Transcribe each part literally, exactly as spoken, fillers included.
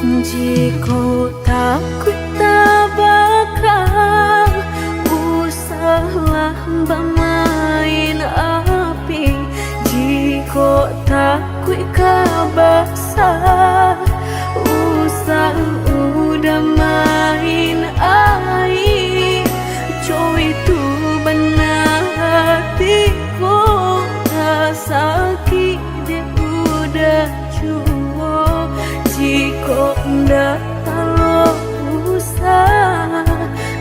Jikok takuik tabaka, usahlah bamain api. Jikok takuik ka basa, usah udah main aia. Cowok itu bana hati ko, ka sakik dek udah juo. Jikok ndak talok usah,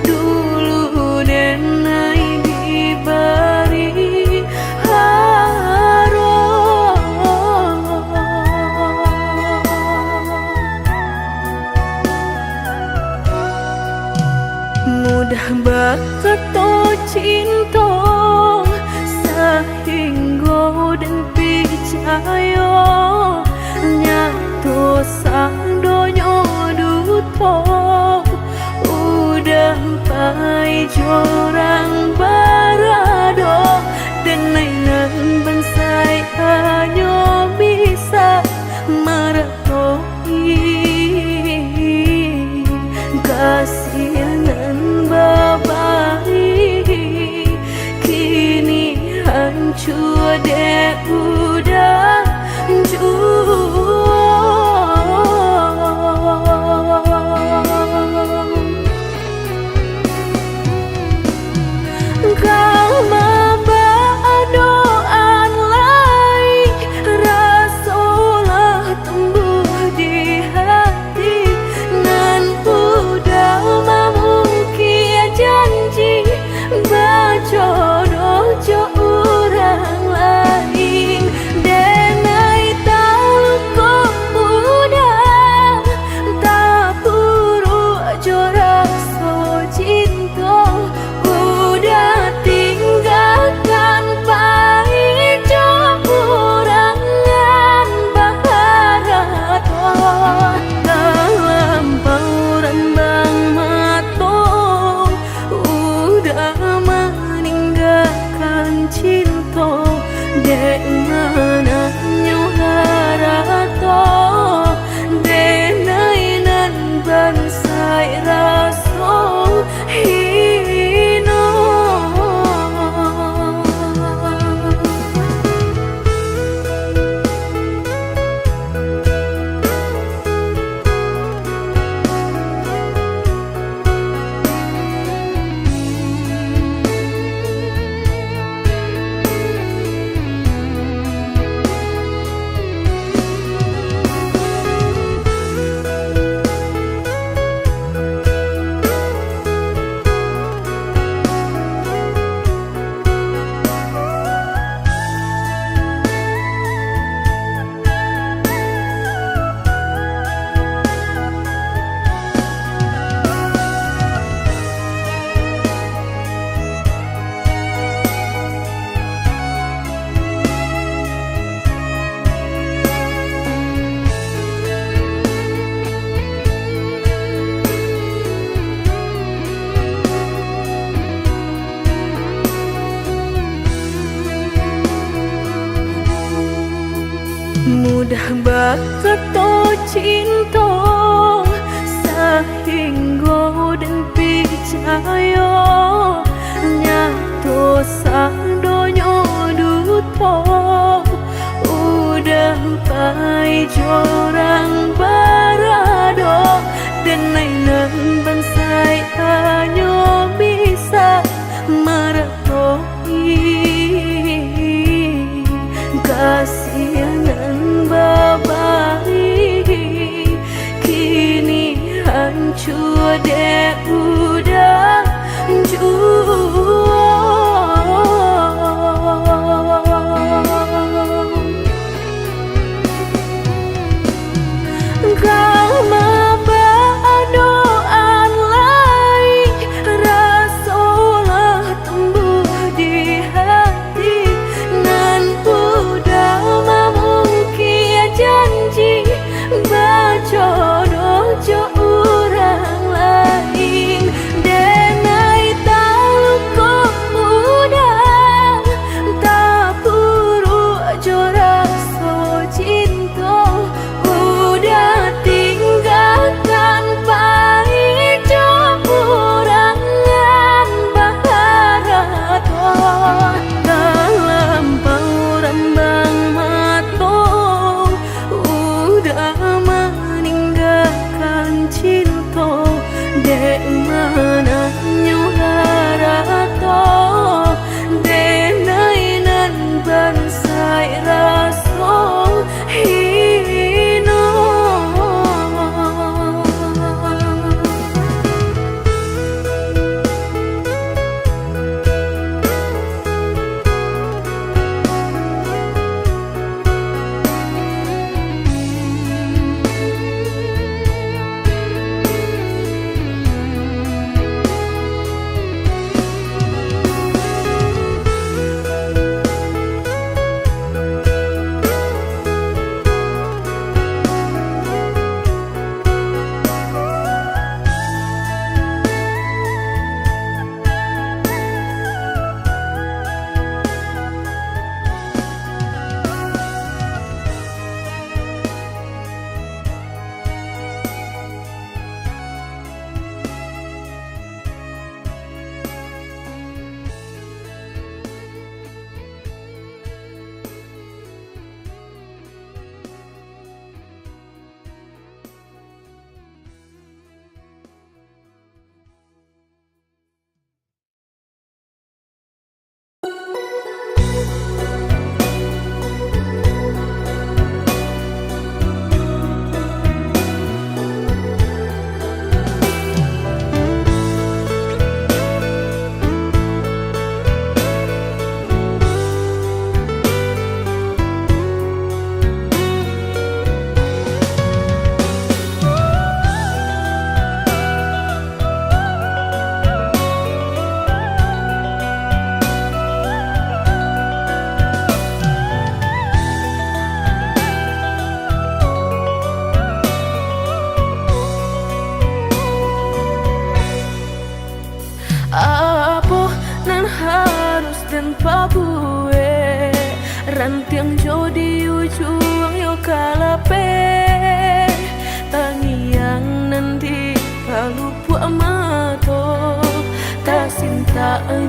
dulu denai dibari haro. Mudah bakato cinto, sahinggo den picayo. Nyato sadonyo duto, udah pai jorang barado. Denai nan bansaik hanyo bisa mara- Kasianan babayi, kini hancua dek udah juo. Ka mambaa doa lai, raso lah tumbuah di hati, nan udah mamungkia janji bajodoh jo urang lain. Denai taluko udah, tapuruak jo raso cinto, udah tinggakan pai jo urang nan baharato. Dalam pauran bang mato, udah maninggakan cinto, dek mananyo harato, denai nan bansaik raso hino. Mudah bakato cinto, sahinggo den picayo. Nyato sadonyo duto, udah pai jorang barado. Denai nan bansaik hanyo bisa mara- Kasianan babayi, kini hancua dek udah juo. Ka mambaa doa lai, raso lah tumbuah di hati, nan udah mamungkia janji bajodoh jo urang lain. Denai taluko udah, tapuruak jo raso cinto, udah tingga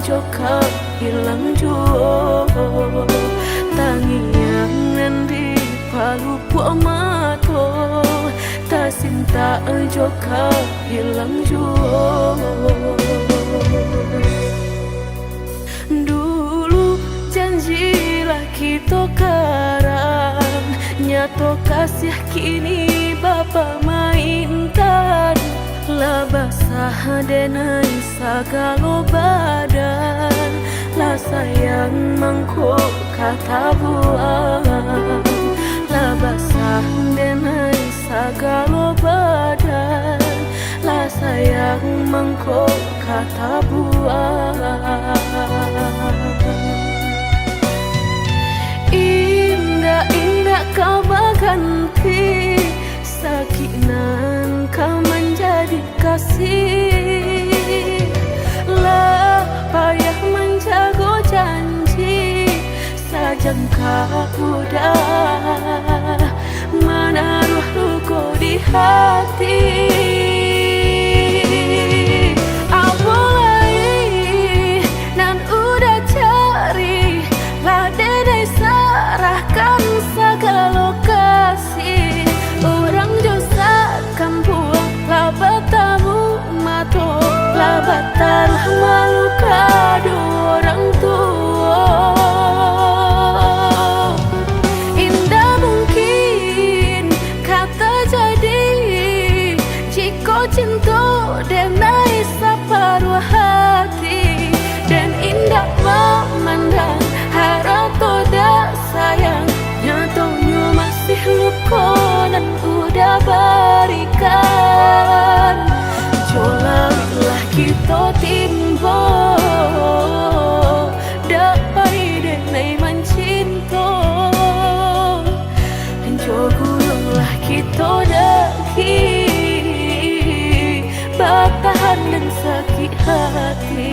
jo ka ilang juo. Tangiang nan di palupuak mato, tasintak jo ka ilang juo. Dulu janji lah kito karang, nyato kasiah kini bapamaintan. Lah basah denai sagalo badan, lah sayang mangko ka tabuang. Lah basah denai sagalo badan, lah sayang mangko ka tabuang. Indak-indak ka baganti sakik nan ka manjadi kasih. Lah payah manjago janji, sajangka udah manaruah luko di hati. Apo lai nan udah cari, lah denai sarahkan sagalo kasih. Urang jo sakampuang lah batamu mato, lah bataruah malu kado urang tuo. Indak mungkin ka tajadi, jikok cinto denai saparuah hati. Den indak mamandang harato dak sayang, nyatonyo masih luko nan udah barikan. Jo lawiklah kito timbo, dak pai denai mancinto. Jo gulunglah kito daki, batahan nan sakik hati.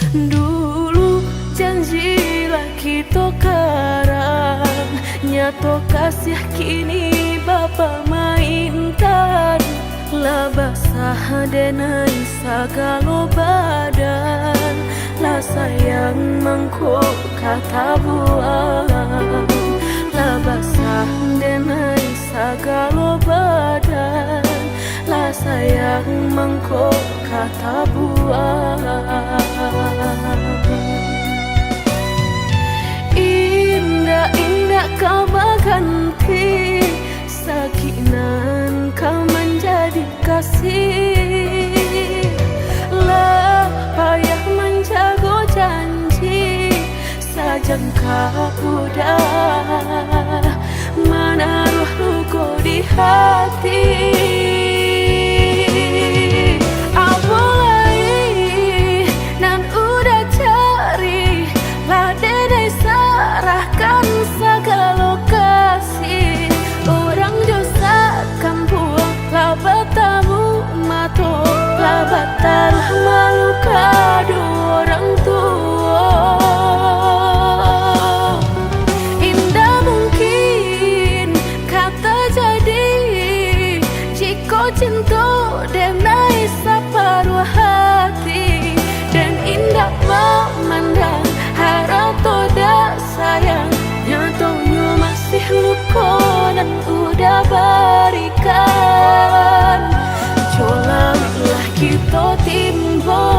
Dulu janji lah kito karang, nyato kasiah kini bapamaintan. Lah basah denai sagalo badan, lah sayang mangko ka tabuang. Lah basah denai sagalo badan, lah sayang mangko ka tabuang. Indak-indak ka baganti sakik nan ka manjadi kasih. Lah payah manjago janji, sajangka udah manaruah luko di hati. Apo lai nan udah cari, lah denai sarahkan sagalo kasih. Urang jo sakampuang lah batamu mato, lah bataruah malu kado urang tuo. Indak mungkin ka tajadi, jikok cinto denai saparuah hati. Den indak mamandang harato dak sayang, nyatonyo masih luko nan udah barikan. Jo lawiklah kito timbo,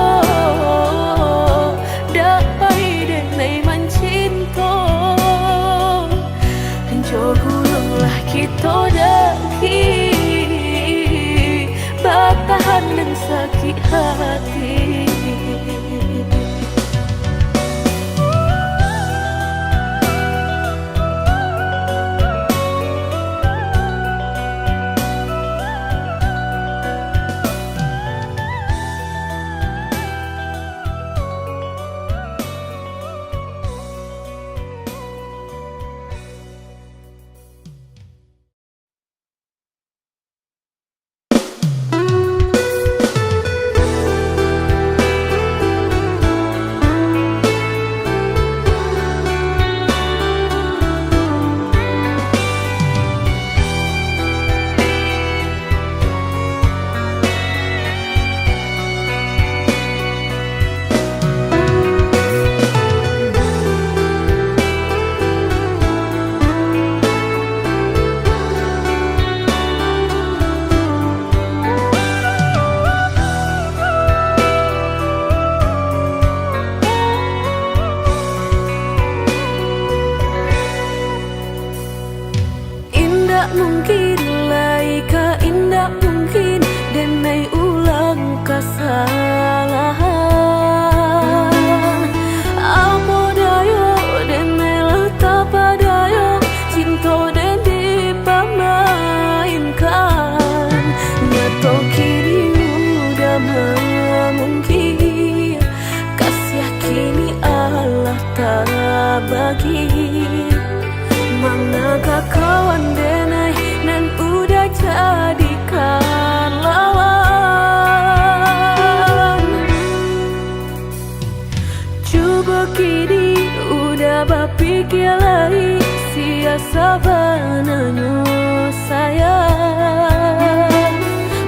dak pai denai mancinto. Jo gulunglah kito daki, batahan nan sakik hati. Toh kini udah mamungkir, kasiah kini alah tabagi. Manakah kawan denai nan udah jadikan lawan? Cubo kini udah bapikia lai, sia sabananyo sayang.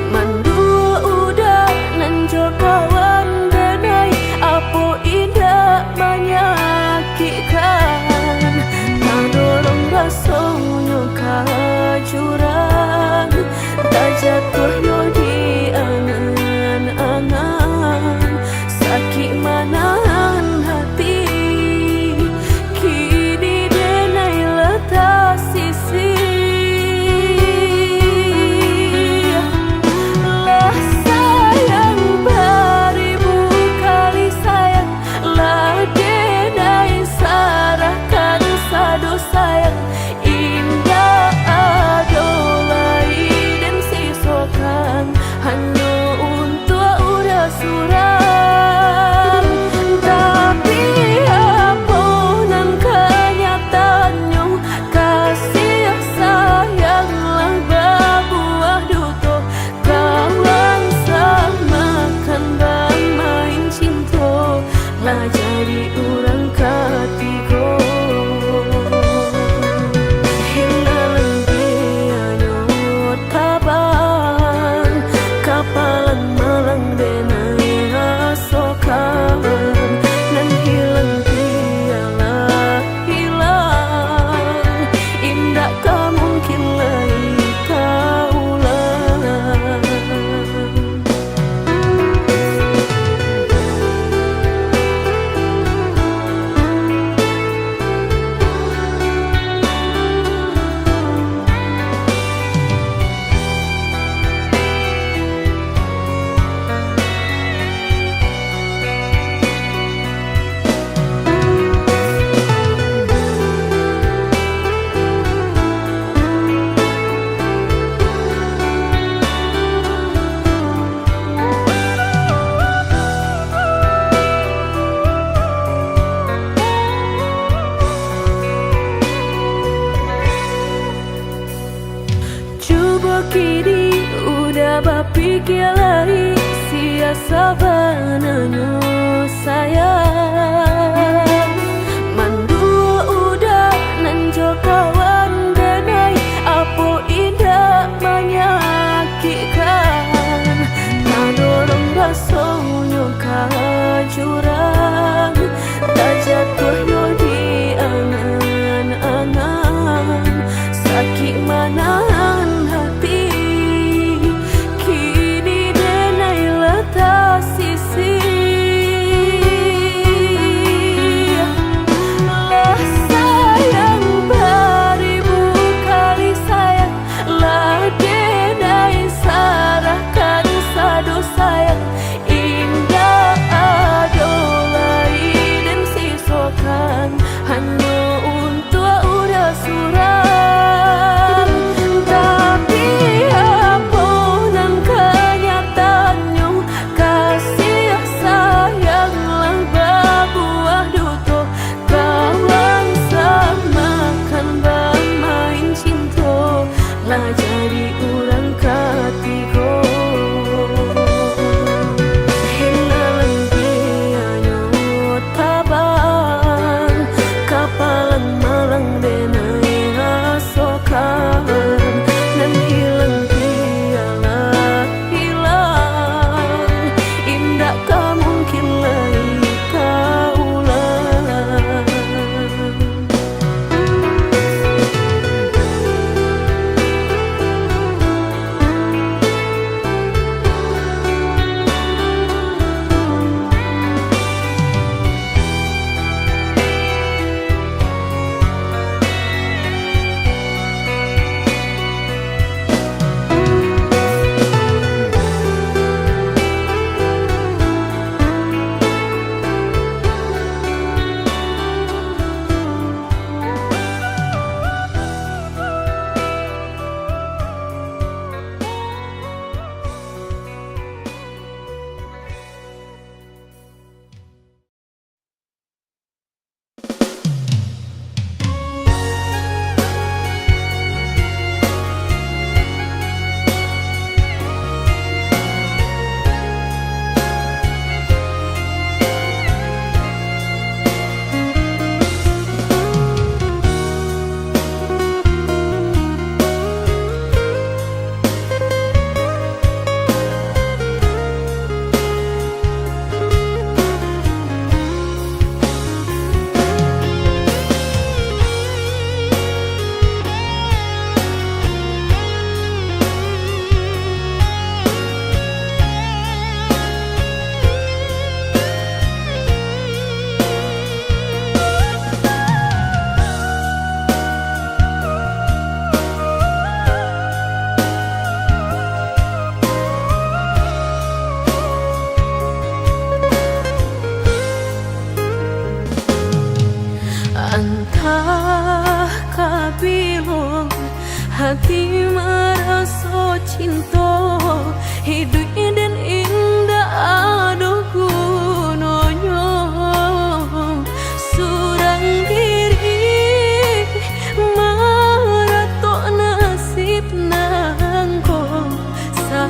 Manduo udah nan jo kawan denai, apo indak manyakikkan? Tadorong rasonyo ka jurang, tajatuah yo di angan-angan. Sakik manahan hati, kini denai lah tasisih. Lah sayang baribu kali sayang, lah denai sarahkan sado sayang. Indak ado lai den sisokan, hanyo untuak udah surang. Tapi apo nan kanyataannyo, kasiah sayang lah babuah duto. Kawan samakan bamain cinto, lah jadi urang katigo. Hilang dianyo tabang, kapalan malang denai rasokan. Nan hilang bialah hilang, indak ka mungkin lai taulang. Cubo kini udah bapikia lai, sia sabananyo sayang. Manduo udah nan jo kawan denai, apo indak manyakikkan? Tadorong rasonyo ka jurang, tajatuah yo di angan-angan. Sakik manahan hati, kini denai lah tasisih. Lah sayang baribu kali sayang, lah denai sarahkan sado sayang. Indak ado lai den sisokan,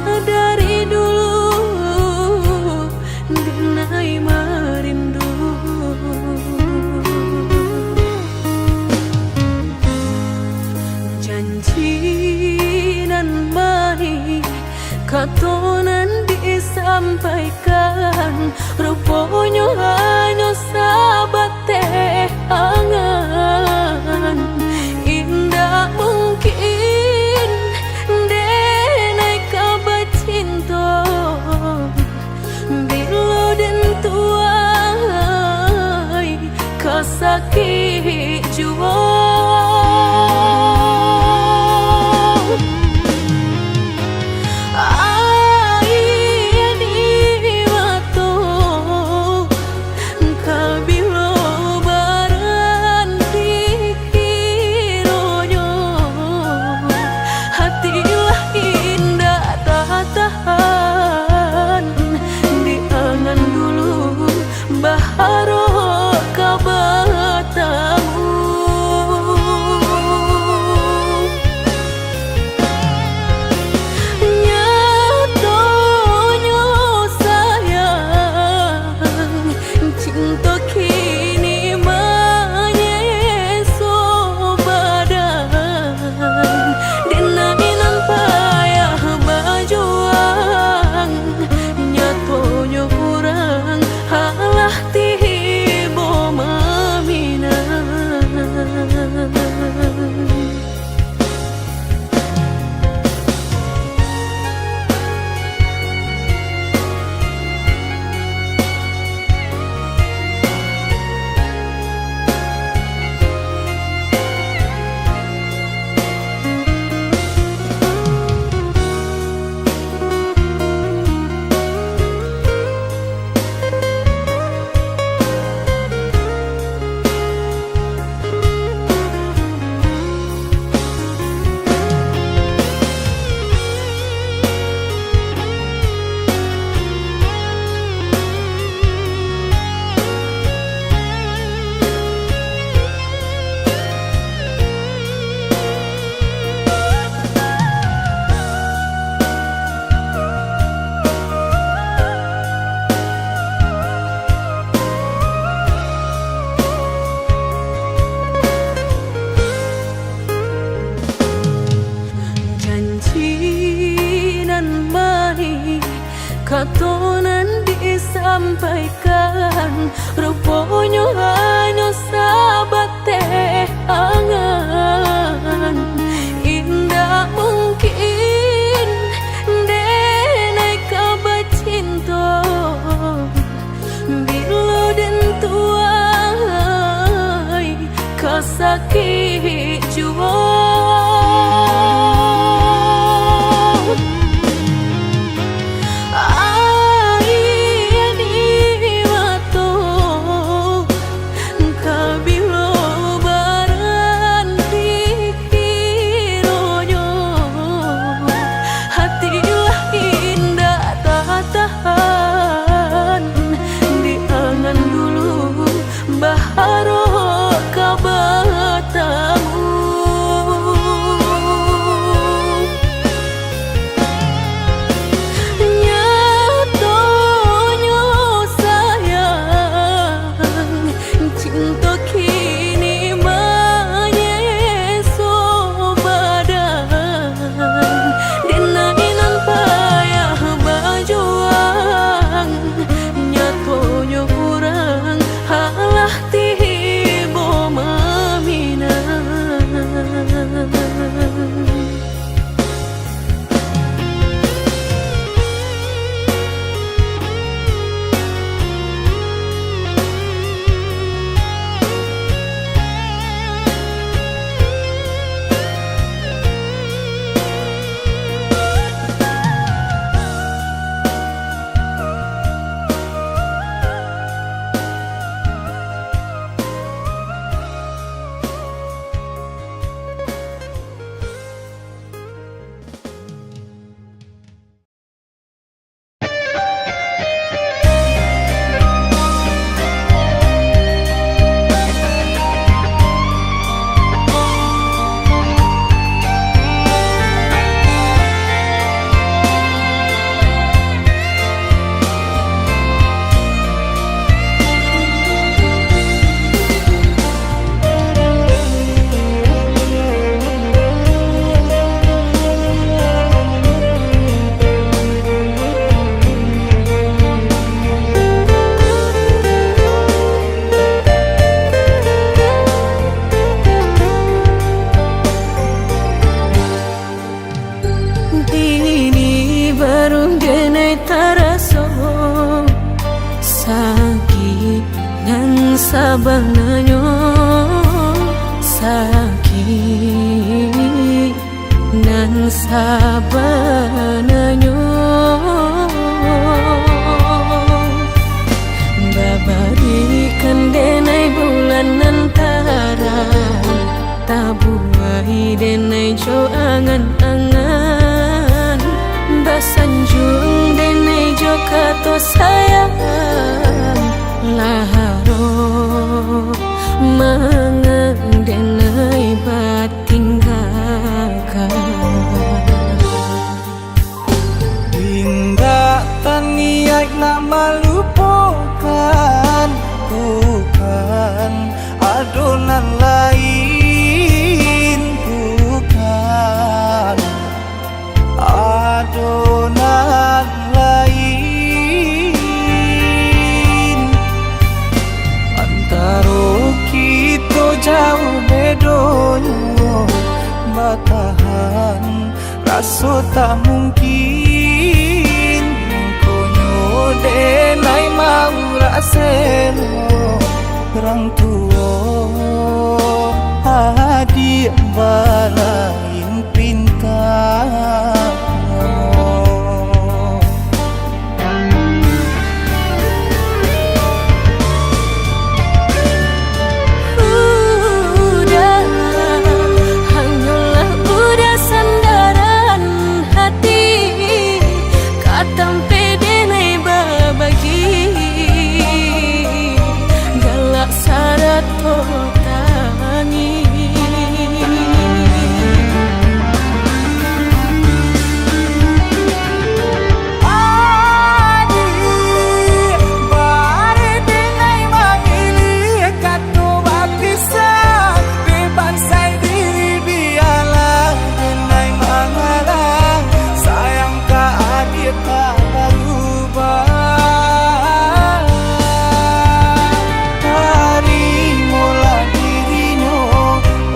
Dari dulu denai marindu. Janji nan manih, kato nan disampaikan, ruponyo hanyo sabateh angan. Indak mungkin denai ka bacinto, bilo den tuai ka sakik juo. Aia di mato ka bilo baranti kironyo, hati lah indak tatahan di angan dulu, baharok ka batamu. Nyatonyo sayang, cinto kini manyeso badan. Denai nan payah bajuang, nyatonyo urang alah tibo maminang. Janji nan manih, kato nan disampaikan, ruponyo hanyo sabateh angan. Indak mungkin denai ka bacinto, bilo den tuai ka sakik juo. Aia di mato ka bilo baranti kironyo, hati lah indak tatahan di angan dulu, baharok ka batamu. Sabananyo sakik nan sabananyo, babarikan denai bulan nan tarang, tabuai denai jo angan-angan, basanjuang denai jo kato sayang, lah harok mangan denai batinggakan. Indak taniaik nak malupokan, bukan ado nan lain, bukan ado nan lain. Antaro kito jauah bedonyo, batahan raso tak mungkin. Mangkonyo denai maurak selo, urang tuo adiak balain pinta. Udah, hanyolah udah sandaran hati, ka tampek denai babagi, galak sarato tangih. Adiak, bareh denai mamiliah kato bapisah, dek bansai diri bialah denai mangalah, sayang ka adiak tak barubah. Tarimolah dirinyo,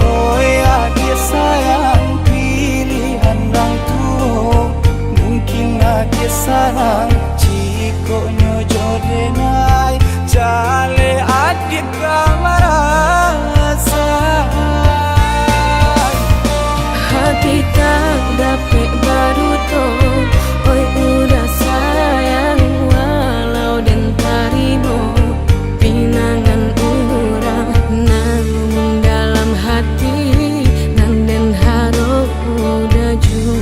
oi adiak sayang, pilihan rang tuo. Mungkin adiak sanang, jikok nyo jo denai, jaleh adiak ka marasa. Hati tak dapek baduto, oi udah sayang, walau den tarimo pinangan urang, namun dalam hati nan den harok udah juo.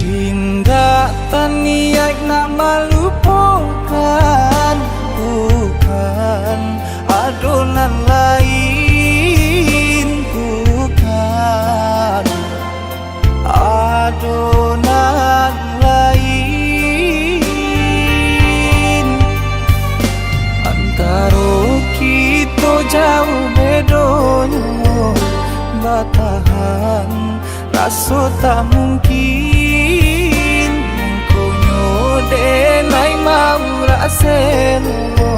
Indak taniaik nak malupokan, bukan ado nan lain, bukan ado nan lain. Antaro kito jauah bedonyo, batahan raso tak mungkin, mangkonyo denai maurak selo,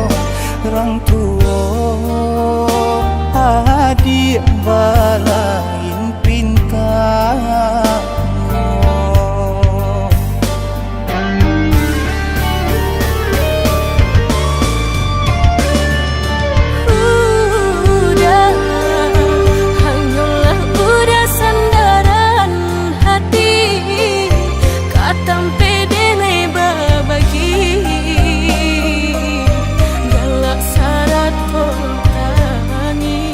rang tuo adiak balain pinta. Udah, hanyolah udah sandaran hati, ka tampek denai babagi, galak sarato tangih.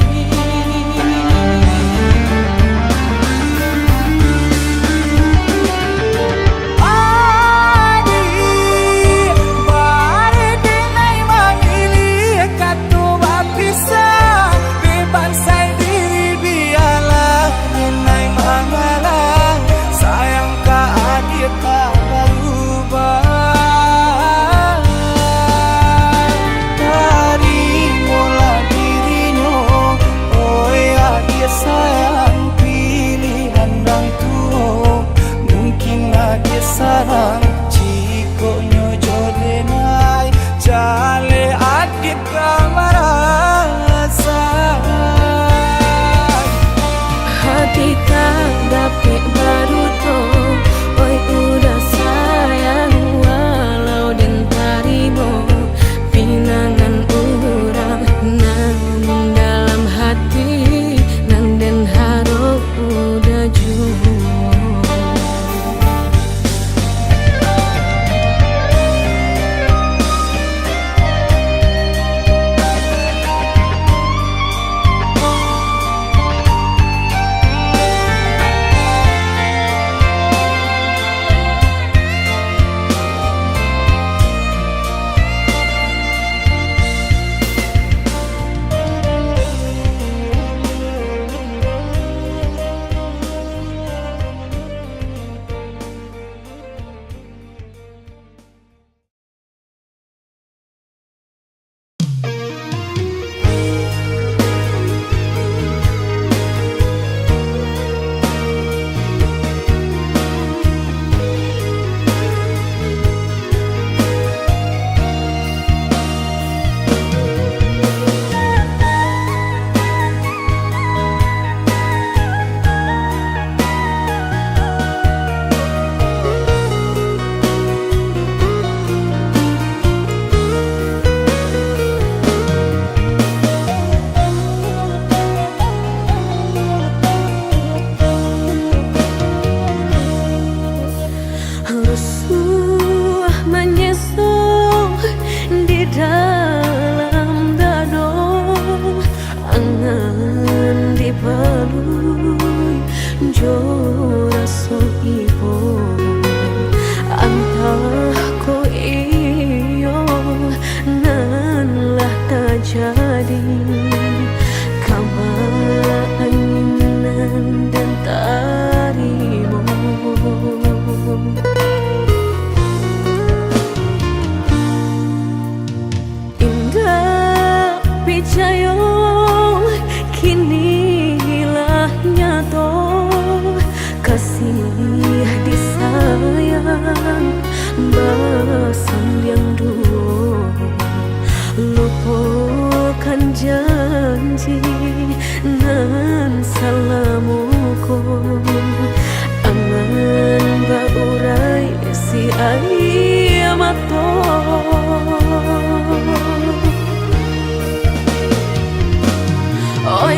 Oi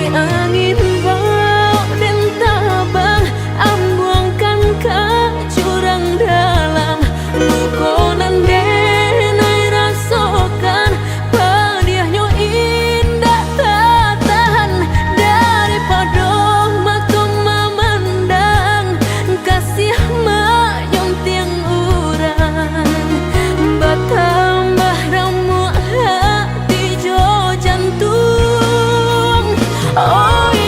angin, baok den tabang, ambuangkan ka jurang dalam. Luko nan den ai rasokan, padiahnyo indak tatahan. Daripado mato mamandang, kasiah manyuntiang urang, batambah ramuak hati jo jantuang. Oi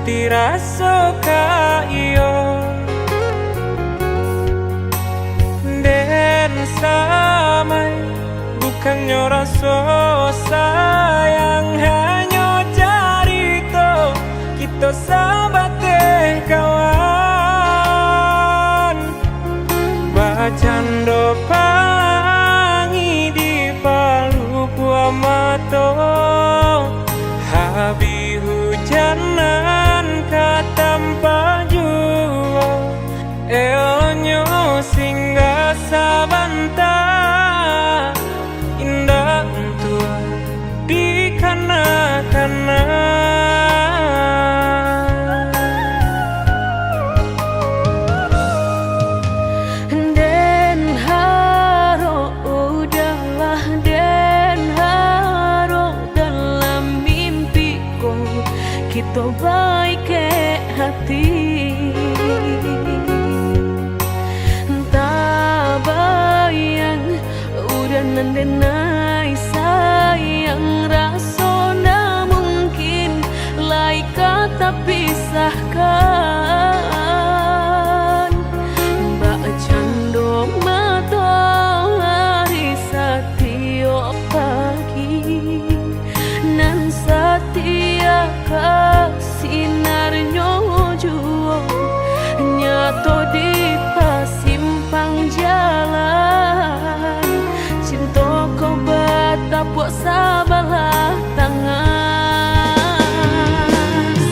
Tiraso ka iyo den samai, bukannyo raso sayang, hanyo carito kito sabateh kawan. Bacando pangi di palupuah mato, habih hujan nan ka tampak juo. Elonyo singgah sabanta, indak untuak dikana-kana. Den harok, udahlah, den harok, dalam mimpi ko kito baikek hati. Tabayang, udah nan denai sayang, raso ndak mungkin lai ka tapisahkan. Bacando matoari satiok pagi, nan satia ka sinarnyo juo, nyato di pasimpang jalan. Cinto ko batapuak sabalah tangan.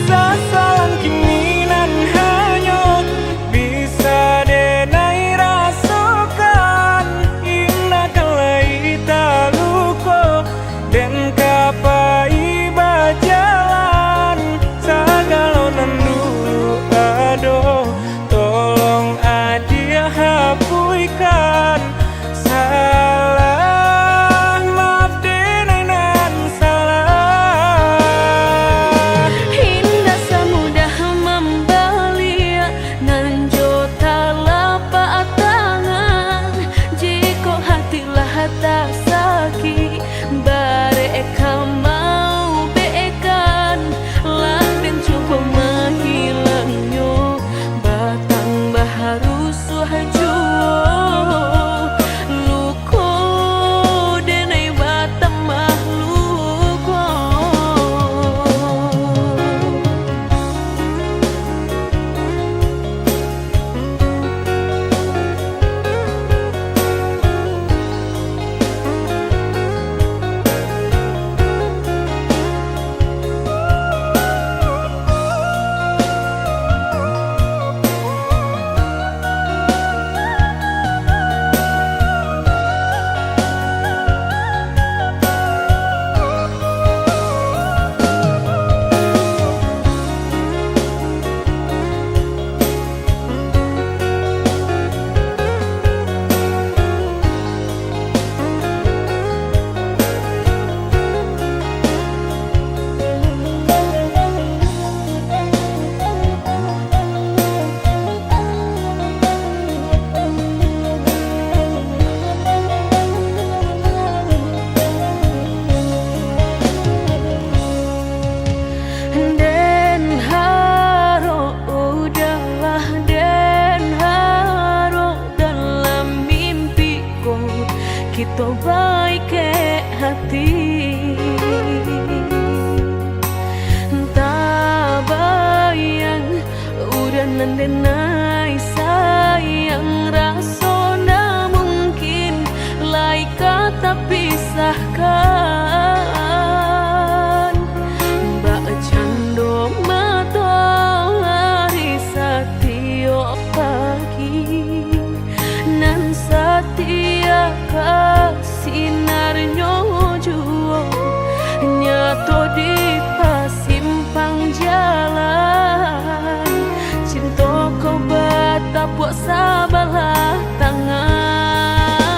Sasalang kini nan hanyut, bisa denai rasokan, indak ka lai taluko. Den ka pai bajalan, sagalo nan dulu ado, tolong adiak hapuihkan. Salah maaf denai nan salah. Indak samudah mambaliak nan jo talapak tangan. Jikok hati lah tasakik, barek ka maubekan, lah den cubo mahilangnyo, batambah rusuah juo, luko denai batambah luko. Den harok, udahlah, den harok, dalam mimpi ko kito baikek hati. Tabayang, udah nan denai sayang, raso ndak mungkin lai ka tapisahkan. Bak cando matoari satiok pagi, nan satia ka sinarnyo juo, nyato di pasimpang jalan, cinto ko batapuak sabalah tangan.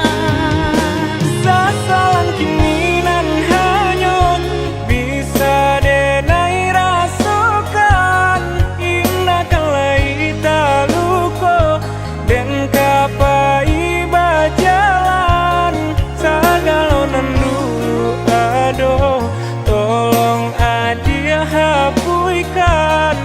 Sasalang kini nan hanyut, bisa denai rasokan, indak ka lai taluko. Den ka pai bajalan, sagalo nan dulu ado, tolong adiak hapuihkan.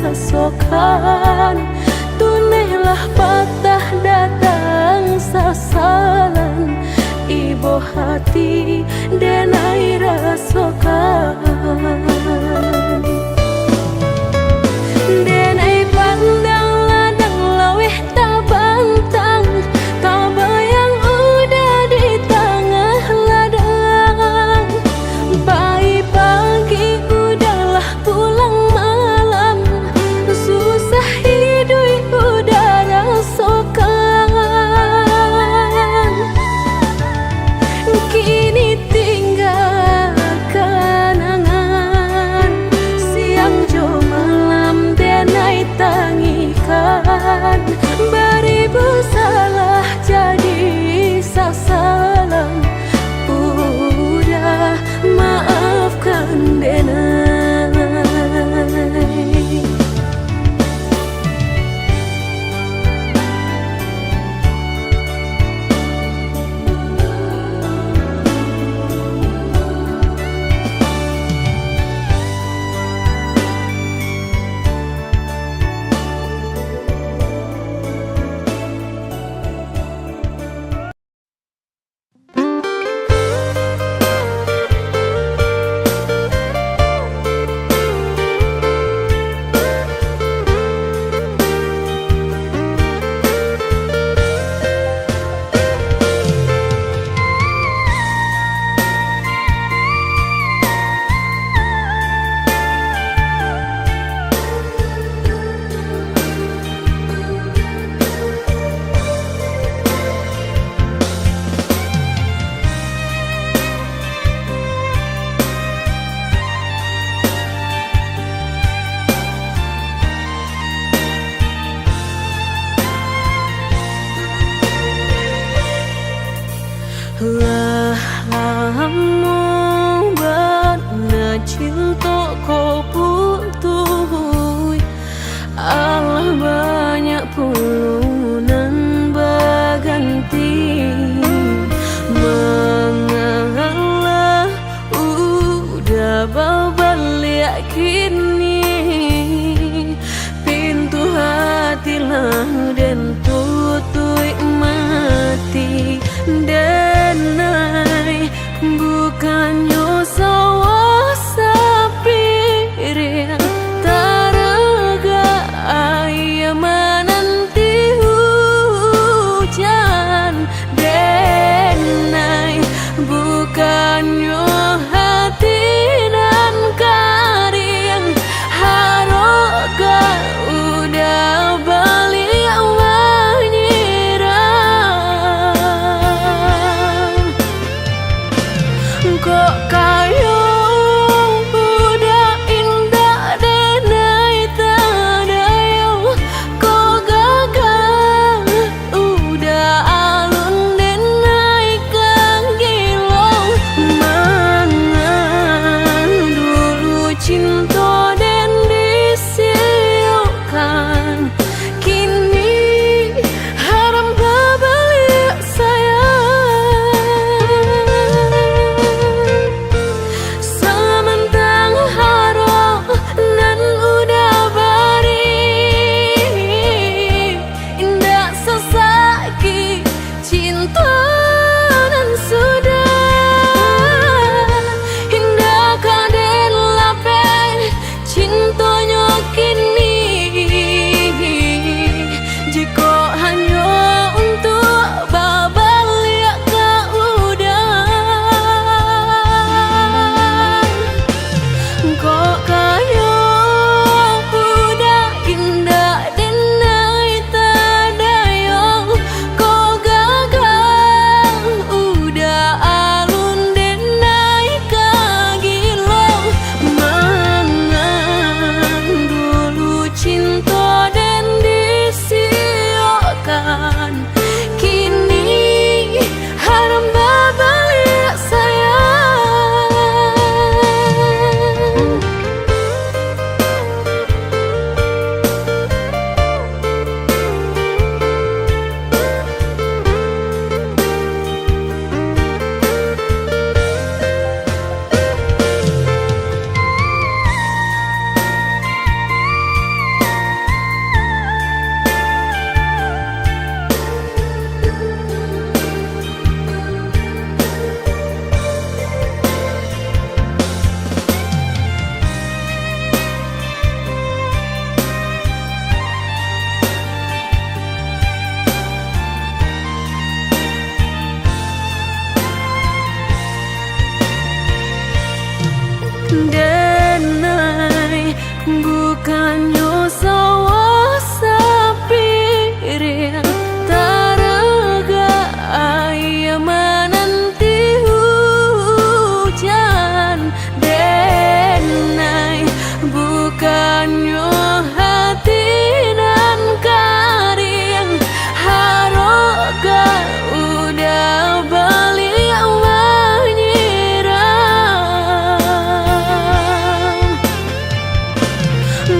rasokan. Tunehlah patah datang sasalan, ibo hati denai rasokan. Denai pandang ladang laweh tabantang, tabayang uda di tangah ladang. Pai pagi uda lah pulang malam, susah iduik uda rasokan. Kini tingga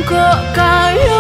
Kok kayo